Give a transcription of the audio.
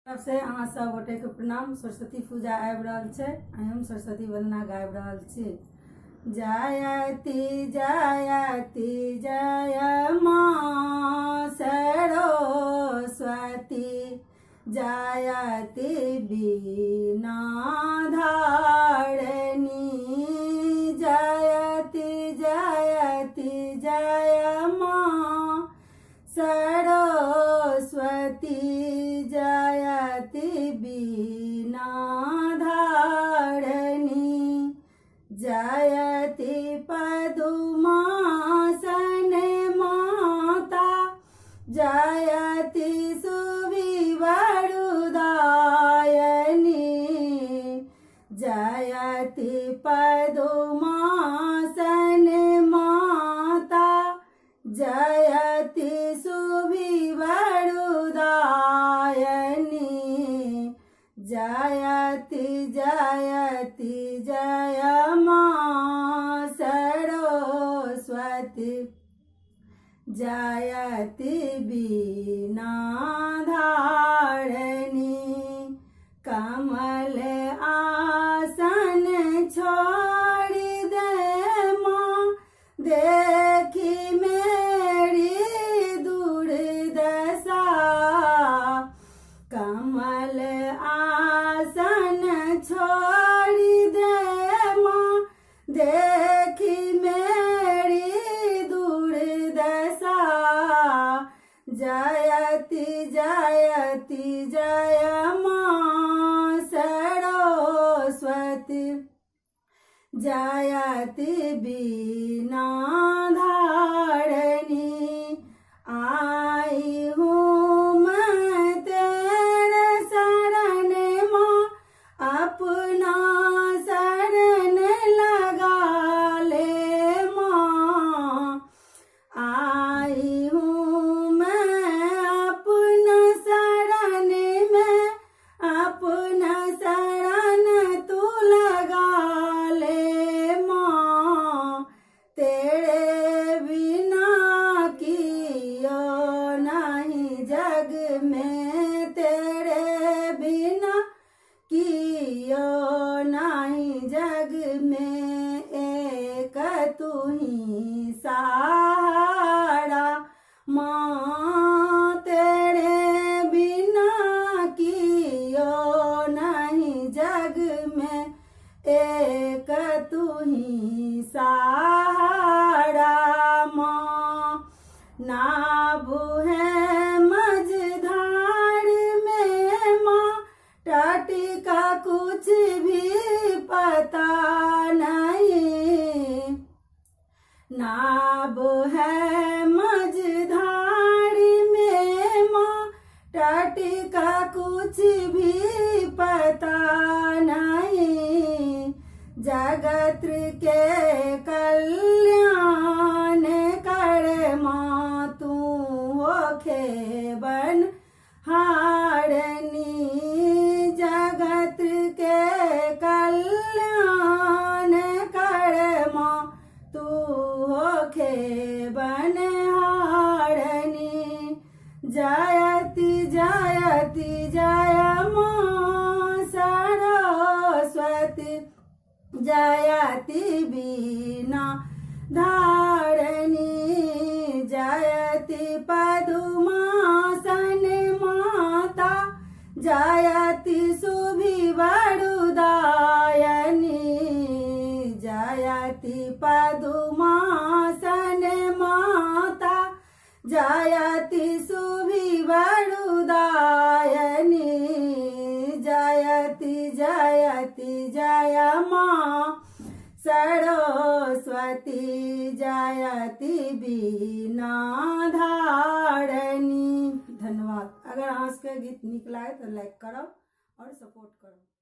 तरफ से अहाँ सब गोटे के प्रणाम। सरस्वती पूजा आबि रहल छै, आइ हम सरस्वती वंदना गाबि रहल छी। जयति जयति जय माँ सरस्वती, जयति बीना धारिणी, जयति जयति जय माँ सरस्वती, जयति बीना धारिणी, जयति पदुमासन माता, जयति सुविवरुदायनी, जयति पदुमासन माता, जयति सुविवरुदायनी, जयति जयति जय माँ सरस्वती, जयति बीना धारिणी। कमल आसन छोड़ दे माँ, देखी मेरी दुर्दशा, कमल आसन छोड़ दे माँ, देखी मेरी दुर्दशा, जयति जयति जय माँ सरस्वती, जयति बीना धारिणी। आई हूँ मैं तेरे शरण माँ, अपना शरण लगा ले माँ, आई हूँ मैं अपना शरण में, अपना शरण तू लगा ले माँ, तेरे बिना कियो नहीं जग में, तेरे बिना कियो नहीं जग में, एक तू ही सहारा माँ, तेरे बिना कियो नहीं जग में, एक तू ही सहारा माँ। नाव है मझधार में माँ, तट का कुछ भी पता नहीं, नाव है मझधार में माँ, तट का कुछ भी पता नहीं, जगत के कल्याण कर माँ, तू होखे बन हारनी, जगत के कल्याण कर माँ, तू होखे बन हारनी, जयति जयति जय माँ सरस्वती, जयति बीना धारिणी, जयति पदुमासन माता, जयति सुविवरुदायनी, जयति पदुमासन माता, जयति सुविवरुदायनी, जयति जयति जय माँ सरस्वती, जयति बीना धारिणी। धन्यवाद। अगर अहाँ सबके गीत नीक लागत तऽ लाइक करब और सपोर्ट करब।